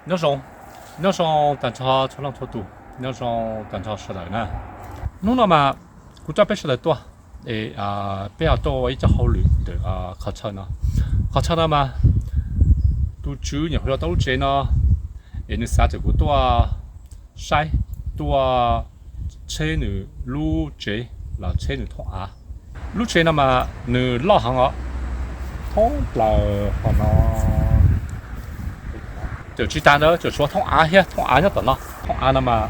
Nyob zoo, nyob zoo tag nrho txhua leej txhua tus, nyob zoo tag nrho sawv daws na. Hnub no mas kuv coj peb sawv daws tuaj es peb ho tuaj ua ib co hauj lwm ntawm qhov chaw no. Qhov chaw no mas tus tswv nyuam qhuav yuav tau lub tsev no es nws xav tias kuv tuaj saib, tuaj tsheb nws lub tsev los tsheb nws thooj av. Lub tsev no mas nws loj heev os, thoob plaws qhov no. Txawm tsis tas ntawd txawm tshuav thooj av thiab, thooj av nyob tom no. Thooj av no mas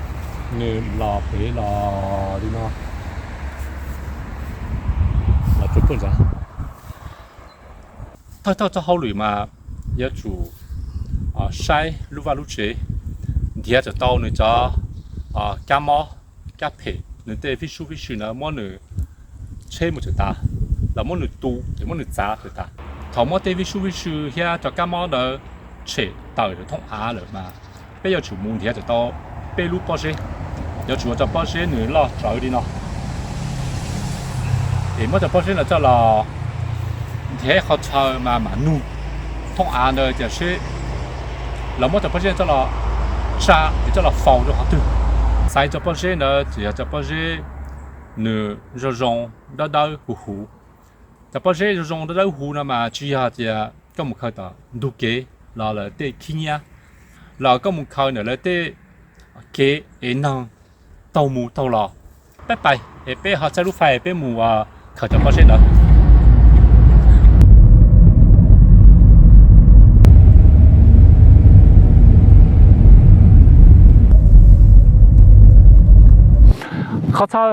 nws los pem los li no, los txog puag nrad. Thawj thawj txoj hauj lwm mas yuav tsum saib lub vaj lub tsev, nrhiav txawm tau nws cov kab mob kab phem, nws tej vij sub vij sw ntawd muab nws tsheb mus txawm tas, los muab nws tu es muab nws txav txawm tas. Thaum muab tej vij sub vij sw thiab cov kab mob ntawd tshem tawm lawm thooj av lawm mas peb yuav tsum mus nrhiav txawm tau peb lub pob zeb. Yuav tsum ua cov pob zeb nws loj tsawv li no es muab cov pob zeb no coj los nrhiav ib qho chaw mas mam nug thooj av ntawd tias seb los muab cov pob zeb no coj los tsa es coj los faus rau qhov twg. Xaiv cov pob zeb ntawd tsis yog cov pob zeb nws zoo zoo dawb dawb huv huv. Cov pob zeb zoo zoo dawb dawb huv no mas tsis yog tias koj mus khaws tom ntug kev los lawv tej khib nyiab, los koj mus khaws ntawm lawv tej kev es neeg taug mus taug los. Peb pais es peb ho txaij lub fais peb mus khaws cov pob zeb ntawd. Qhov chaw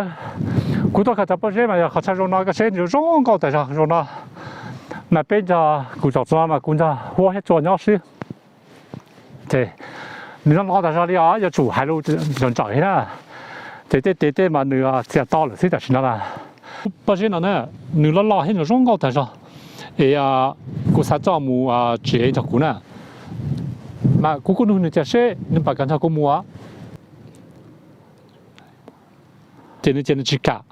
kuv tuaj khaws cov pob zeb mas yog qhov chaw zoo no, koj saib zoo nkauj tas zog zoo no. Mas peb nrog kuv tsom txuas mas kuv nrog huab thiab tsua nyob xwb. Ces nws no no tas zog li os, yuav tsum hais lus ntsawm ntsawm thiab na. Ces tej tes tej mas nws txias to lawm xwb tam sim no na. Pob zeb no na, nws loj loj thiab nws zoo nkauj tas zog. Es kuv xav coj mus tsev nrog kuv na. Mas kuv kuj nug nws tias seb nws puas kam nrog kuv mus. Ces nws tias nws tsis kam.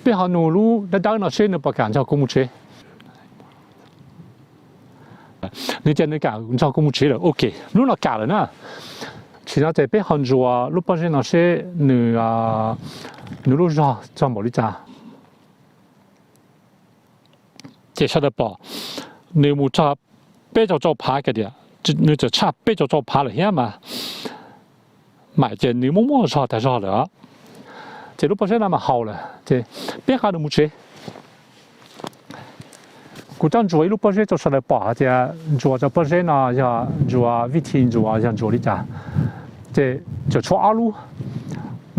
Peb ho nug lub dawb dawb no seb nws puas kam nrog kuv mus tsev. Nws tias nws kam nrog kuv mus tsev lawm. Ok, lub no kam lawm na. Tsis no ces peb ho ntsuas lub pob zeb no seb nws, nws lub zog txog npaum li cas. Ces sawv daws pom nws mus txog peb caug rau phav kiag tias, nws txawm tshaj peb cav rau phav lawm thiab mas, mas ces nws muaj muaj zog tas zog lawm. Ces lub pob zeb no mas haus lawm ces peb nqa nws mus tsev. Kuv coj ntsuas ib lub pob zeb rau sawv daws pom hais tias ntsuas cov pob zeb no yog ntsuas vij thi ntsuas yog ntsuas li cas. Ces tseem tshuav ob lub,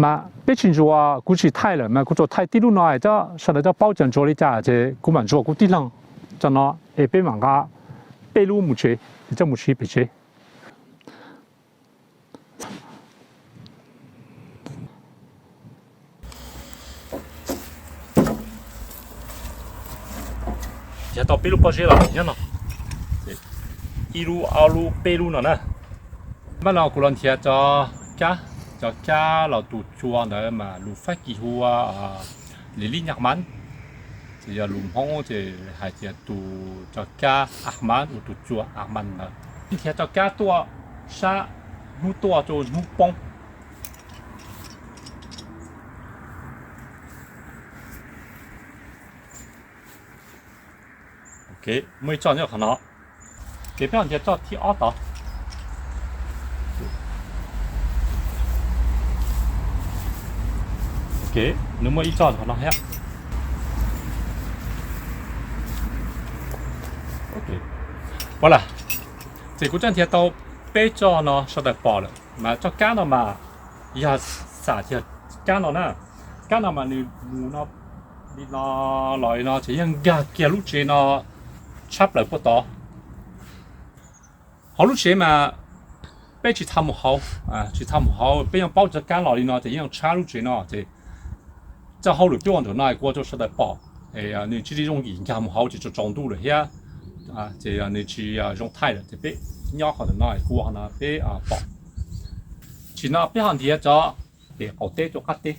mas peb tsis ntsuas, kuv tsis thaij lawm mas kuv tsuas thaij tib lub no, sawv daws coj paub tias ntsuas li cas ces kuv mam ntsuas kuv tib leeg tso no, es peb mam nqa peb lub mus tsev, coj mus siv pem tsev. Nrhiav tau peb lub pob zeb los nyob no, ib lub ob lub peb lub no na. Mas no kuv los nrhiav cov kab, cov kab los tus cua ntawd mas lus Fab Kis hu ua lili nyaj mab, ces yog lus Hmoob ces hais tias tus cov kab a mab, ua tus cua a mab ntawd. Nrhiav cov kab tuaj sab hnub tuaj rau hnub poob. Ok, muaj ib txoj nyob qhov no. Ces peb ho nrhiav txoj thib ob tod. Ok, nws muaj ib txoj qhov no thiab. Ok, ua las, ces kuv coj nrhiav tau peb txoj no sawv daws pom lawm mas txoj kab no mas yog xam tias kab no na, kab no mas nws mus no li no los li no ces yeej nkag kiag lub tsev no tshab plaws puag tod. Hauv lub tsev mas peb tsis txhob mus hauv, tsis txhob mus hauv, peb yeej paub cov kab los li no ces yeej tshab lub tsev no ces txoj hauj lwm peb ua ntawm no kuv ua rau sawv daws pom, nws cia li zoo yim nkag mus hauv ces tsaus ntuj lawm thiab, ces nws tsis zoo thaij lawm ces peb nyob qhov ntawm no kuv ua qhov no peb pom. Tsim no peb ho nrhiav cov pem qaum teb rau qab teb.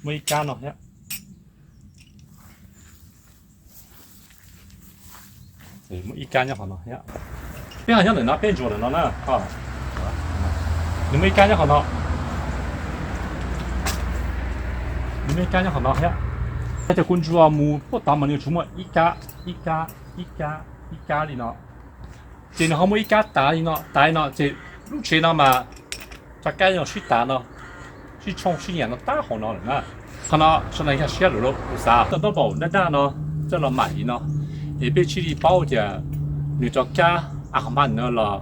Muaj ib kab no thiab. Muaj ib kab nyob qhov no thiab. Peb ho nyob ntawm no, peb ntsuas ntawm no na. Nws muaj ib kab nyob qhov no. Nws muaj ib kab nyob qhov no thiab. Yog tias kuv ntsuas mus puag tod mas nws tsuas muaj ib kab, ib kab, ib kab, ib kab li no. Ces nws ho muaj ib kab tav li no, tav li no ces lub tsev no mas cov kab no sib tav no, sib tshooj sib nyiam no tag hauv no lawm na. Qhov no sawv daws nkag siab lawm lauj, kuv xav tau ntaub npaum daj daj no coj los maim li no, es peb thiaj li paub tias nws cov kab a qhov npaj no los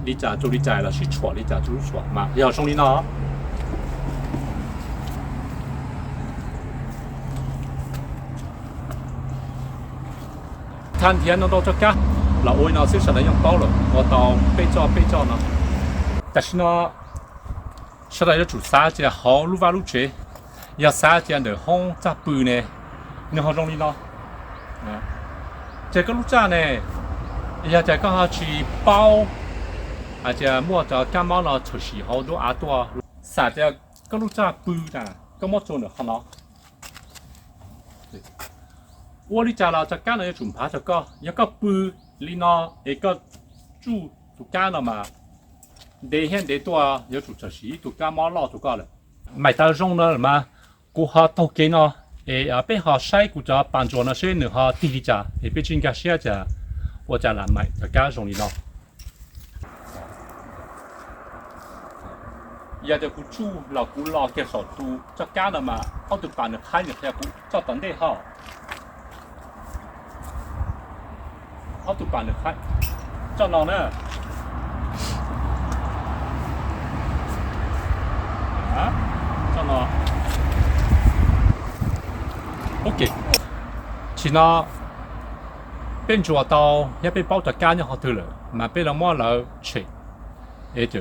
li cas rau li cas los sib tshuam li cas rau sib tshuam mas yog zoo li no. Tha nrhiav no ntau txoj kab los ua li no xwb sawv daws yeej paub lawm, ua tau peb txoj peb txoj no. Tam sim no sawv daws yuav tsum xav tias hauv lub vaj lub tsev, yog xav tias ntawm hoob txaj pw ne, nws ho zoo li no. Ces koj lub txaj ne, yog tias koj ho tsis paub hais tias muaj cov kab mob no tshwm sim hauv nruab av tuaj, xav tias koj lub txaj pw na, koj muab tso ntawm qhov no, ua li cas los cov kab no yuav tsum nphav rau koj. Yog koj pw li no es koj tsuj tus kab no mas ntev thiab ntev tuaj yuav tsum tshwm sim ib tug kab mob loj rau koj lawm. Maim tas zoo no lawm mas kuv ho taug kev no es peb ho saib kuv cov pas ntsuas no seb nws ho tig li cas es peb thiaj nkag siab tias ua cas lam maim cov kab zoo li no. Yog tias kuv tsuj los kuv lo kiag saum tus txoj kab no mas ob tug pas nws qhaib nws qhia kuv txoj tom ntej ho. Ob tug pas nws qhaib txoj no na. Txoj no. Ok, tam sim no peb ntsuas tau thiab peb paub cov kab nyob qhov twg lawm mas peb los muab lawv tshem es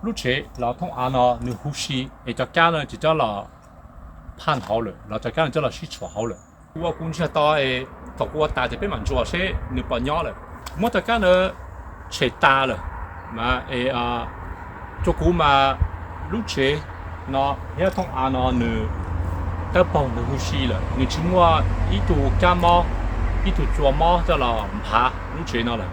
lub tsev los thooj av no nws huv si es cov kab no tsis txhob los phaj hauv lawm los cov kab no txhob los sib tshuam hauv lawm. Ua kuv ntsiag to es thaum kuv ua tas ces peb mam ntsuas seb nws puas nyob lawm. Muab cov kab no tshem tas lawm mas es rau kuv mas lub tsev no thiab thooj av no nws tawb paug nws huv si lawm, nws tsis muaj ib tug kab mob, ib tug tsua mob coj los nphav lub tsev no lawm.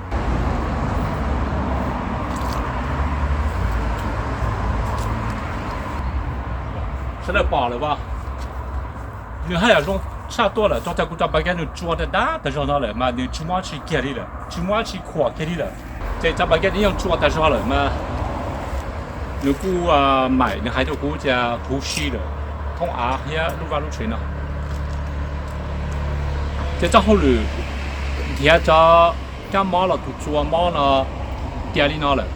Sawv daws pom lawm as, nws haj yam zoo tshaj tuaj lawm, txog tias kuv cov pas kab nws tsua tas dab tas zog no lawm mas nws tsis muaj dab tsi kiag li lawm, tsis muaj dab tsi khuam kiag li lawm. Ces cov pas kab nws yeej tsua tas zog lawm mas nws kuj maim, nws hais rau kuv tias huv si lawm thooj av thiab lub vaj lub tsev no. Ces txoj hauj lwm nrhiav cov kab mob los tus tsua mob no tiav li no lawm.